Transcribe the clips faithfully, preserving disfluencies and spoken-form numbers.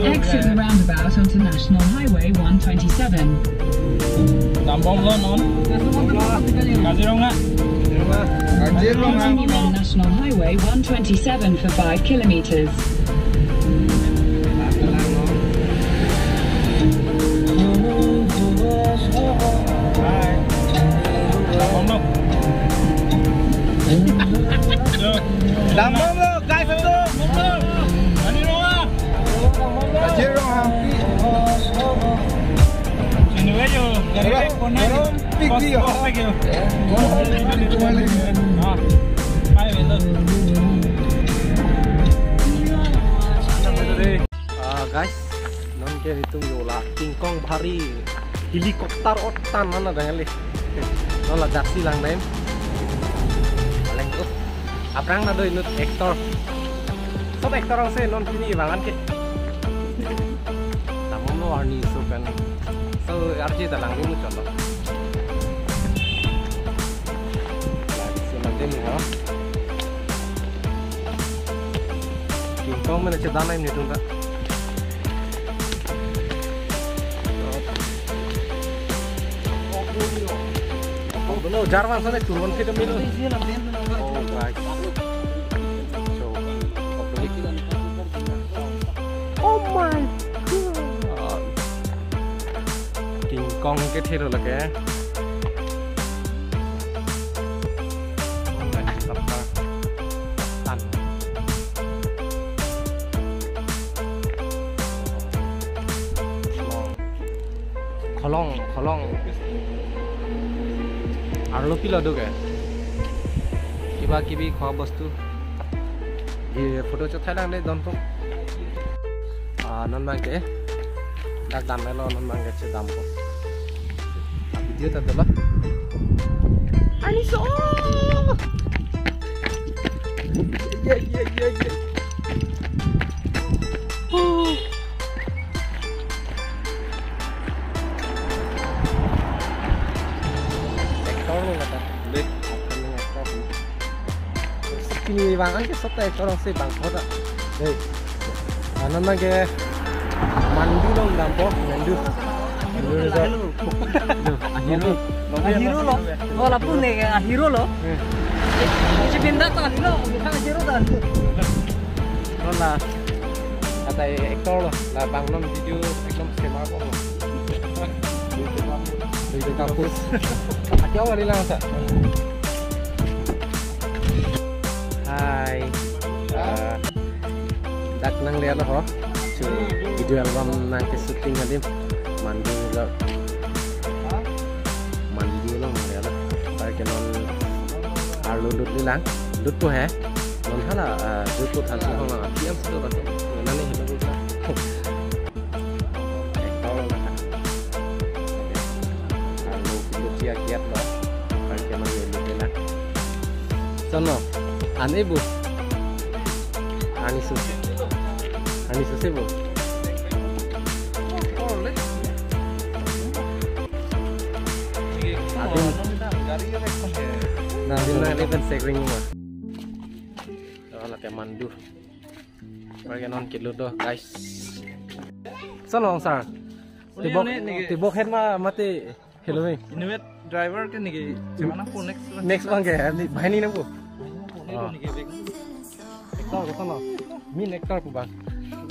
Exit the roundabout onto National Highway one twenty-seven. Dambomlo non. Kaziranga. Continue on National Highway one twenty-seven for five kilometers. Dambomlo. Yo. Dambomlo, guys, itu. Kajirong hampi. Sini aja. Pik dia. Ah, ayo, itu. Ah, guys, non ke itum yola tingkong bhari helicopter otan mana dengan le. Non ladak si lang dem. Paling tuh. Aphrang nado inut actor. Sob actor angse non pini vangan ke. Tamon lo arni so kan. So arje dalang ni muchot lo. Lagi si nanti ni ha. Tingkong mana cedan ini tuh tak. Benar, jarang sana turun kita minum. Oh, guys. So, oh my God. King Kong ke thero lake. Tan. Kholong, kholong. Arlo pilo do ke? Kiba kibi khua bostu. Di photo chot thailang de don pon. Ah, non bang ke. Dak dam lo non bang ke chedam pon. Ah, video ta dolo. Ani so. Ye, ye, ye, ye. Oh. Actor lo kata. Upcoming actor. Kini bang an ke sota actor si bang kota. Hei. Anan na ke Mandu lo dam po, Mandu. Mandu resort. Ahero. Ahero lo. Oh, lapu ne ke Ahero lo. Eh. Si pinda ta lo, bukan Ahero ta. Hola. Kata actor lo, la bang non video ekdom sema ko. Video kapus. Aja wali lang sa. Hai. Ah, dak nangle lo ho. Chu video album nangke shooting adim. Mandu lo. Mandu lo nangle lo. Pai ke non arlo lut li lang. Lut po he. Non hala, ah, YouTube than sung hong lang, P M sung bas. Nani helo bus. Ekta lo na. Alo, video cia kiat lo. Kan ke mang helo ke na. Sono, ane bu. Ani sus. Ani sus bu. Adin. Nah, di na ini kan sekring ma. Oh, lake Mandu. Lake non kilo do, guys. Sono, sir. Tibok, tibok het ma mate helo mi. Inut driver ke niki. Cemana po next. Next bang ke, ani bahini na po. Ini ke bek. Actor ko sono. Main actor po bang.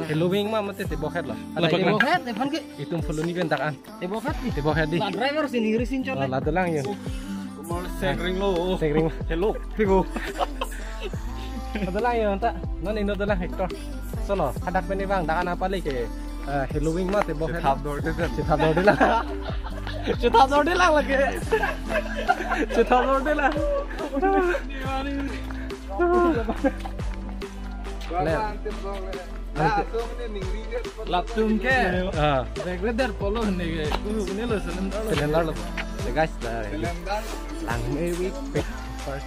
Helo wing ma mate tibok het lo. Lapak lang. Tibok het, evan ke. Itum follow ni bentak an. Tibok het ni. Tibok het di. La driver sini ngiri sin chot. Oh, la dolang yo. Kumar sekring lo. Sekring. Helo. Pigo. La dolang yo anta. Non ino dolang actor. Sono, hadak pen ni bang, dak an apa lagi ke? Eh, helo wing ma tibok het. Chethap dorde pen. Chethap dorde lang. Chethap dorde lang lagi. Chethap dorde lang. Latum ke. Ah. Regular polo ne ke. Ini lo cylinder lo. Cylinder lo. Guys, dah. Lang me wik. Park.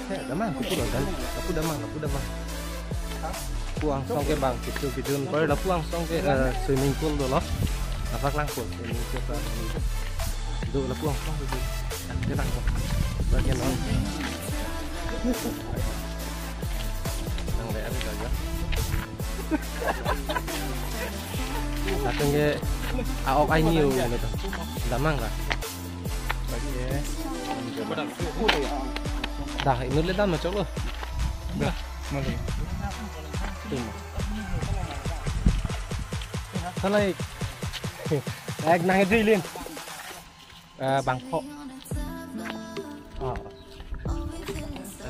He, damang, kapu damang, kapu damang, kapu damang. Lapu angsong ke bang, kitu kitu. Lapu angsong ke, eh, swimming pool dolo. Lapak lang pool, swimming pool. Do lapu ang pang do. Ang kelang ko. Bagian on. Nang le ari gaga. Datang ke aok ai niu gitu. Damang lah. Dah, ini le dam cok lo. Dah, mali. Salai. Ek nang itu ilin. Eh, bangkok. Oh.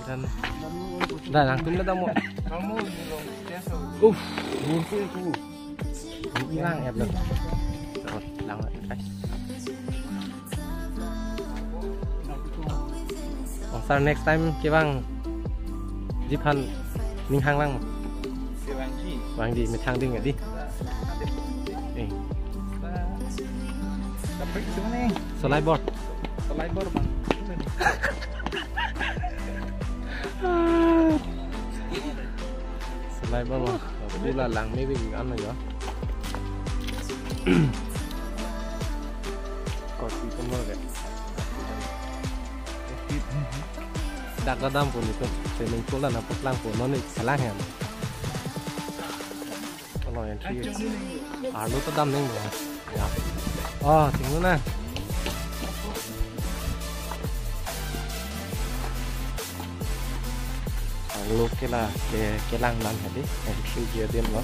Dan, dan langsung kita mau. Uff, muncul tuh. Hilang ya, belum. Terus, lang, guys. Bang Sar, next time kevang jiphan ning hang lang. Kevangji. Vangji, methang ding ya di. Eh. Taprik sini nih. Salai bor. Salai bor, Bang. Salai bor, Bang. Pula lang, maybe ano ya. Kopi pun mau, guys. Dak dadam pon itum, swimming pool dan apot lang pon, non ik salang hem. Kalau entry arlo ta dam neng bo. Ya. Oh, tingnu na. Arlo ke la ke kelang nan hadi. Entry dia din lo.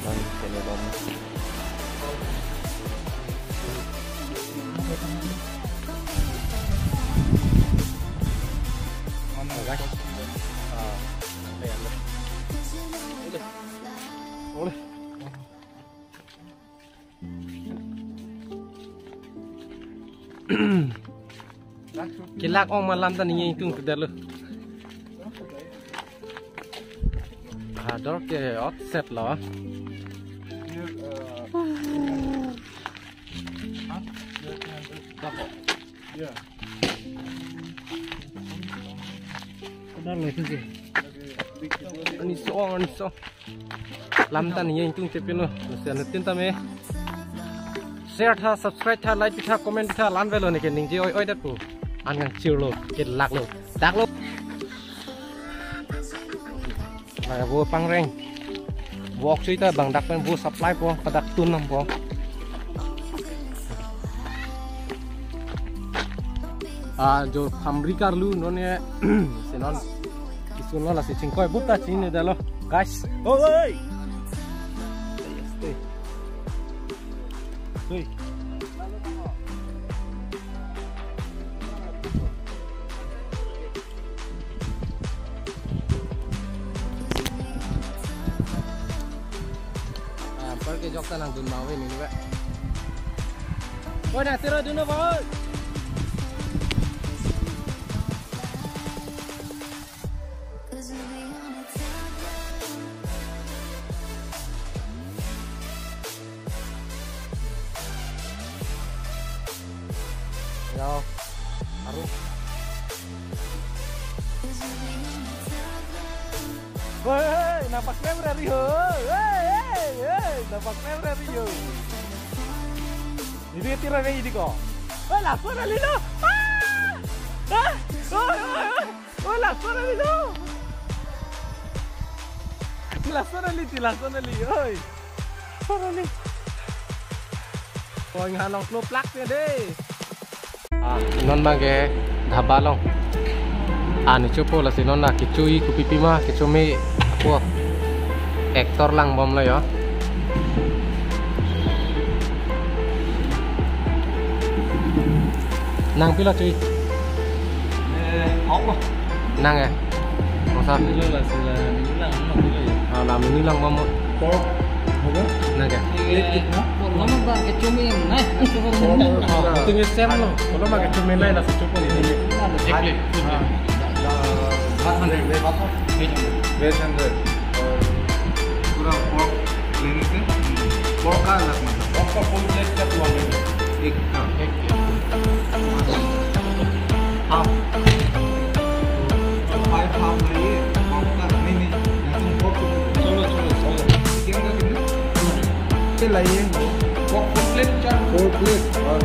Nan kene bom. Kelak ong ma lam ta ningje ingtung kedar lo. Hador ke offset lo. Kedar lo itu sih. Ani so, ani so. Lam ta ningje ingtung tepin lo. Mesti anu tin tame. Share tha, subscribe tha, like tha, comment tha, lan velo neke ningje oi oi dat pu. An ngang chir lo, kelak lo, dak lo. Nah, bo pangreng. Wok chui ta bang dak pen bo supply po, padak tun nam po. Ah, jo phamri karlu non ye, si non. Kisun lo lasi chingkoi buta chini dalo. Guys. Oi, oi. Stay. Stay. Oi. Ah, par ke jok ta nangdun ma ave nini ba. Oi, na tero dun ba. Yo. Harus. Hei, hei, hei, nampak kamera ri ho. Hei, hei, hei, nampak kamera ri ho. Ini tira re ini ko. Hei, langsung ada lilo. Ah! Ah! Oi, oi, oi. Oh, lason ali lo. Lason ali, ti lason ali, oi. Lason ali. Oi, ngalong klo plak ne de. Ah, non bang ke dhaba along. Ah, ni chupo lasi non na kechui kopi pima, kecho me ko. Actor lang bom lo yo. Nang pilo chui? Eh, hok lo. Nang eh? Masa? Pilo la sila, ini lang, ini lang, pilo ya. Ah, lam ini lang mama. Pork, apa? Nang ke? Plate kitna? Pork lama ba, kecho me, nah. Pork, pork, pork. Tinggal sem lo. Kalau pakai cumi lain, nasi cukup ini. Ek plate, full plate. Ah, da-, da-, eight hundred. Eight hundred. और पूरा pork लेने से pork का अलग मतलब? Pork का full plate का two hundred. एक का? एक plate. Half. Five half है ये pork का? नहीं, नहीं, नहीं, तुम pork को चलो, चलो, चलो। Chicken का कितना? ये लाइए। Pork full plate क्या? Four plate और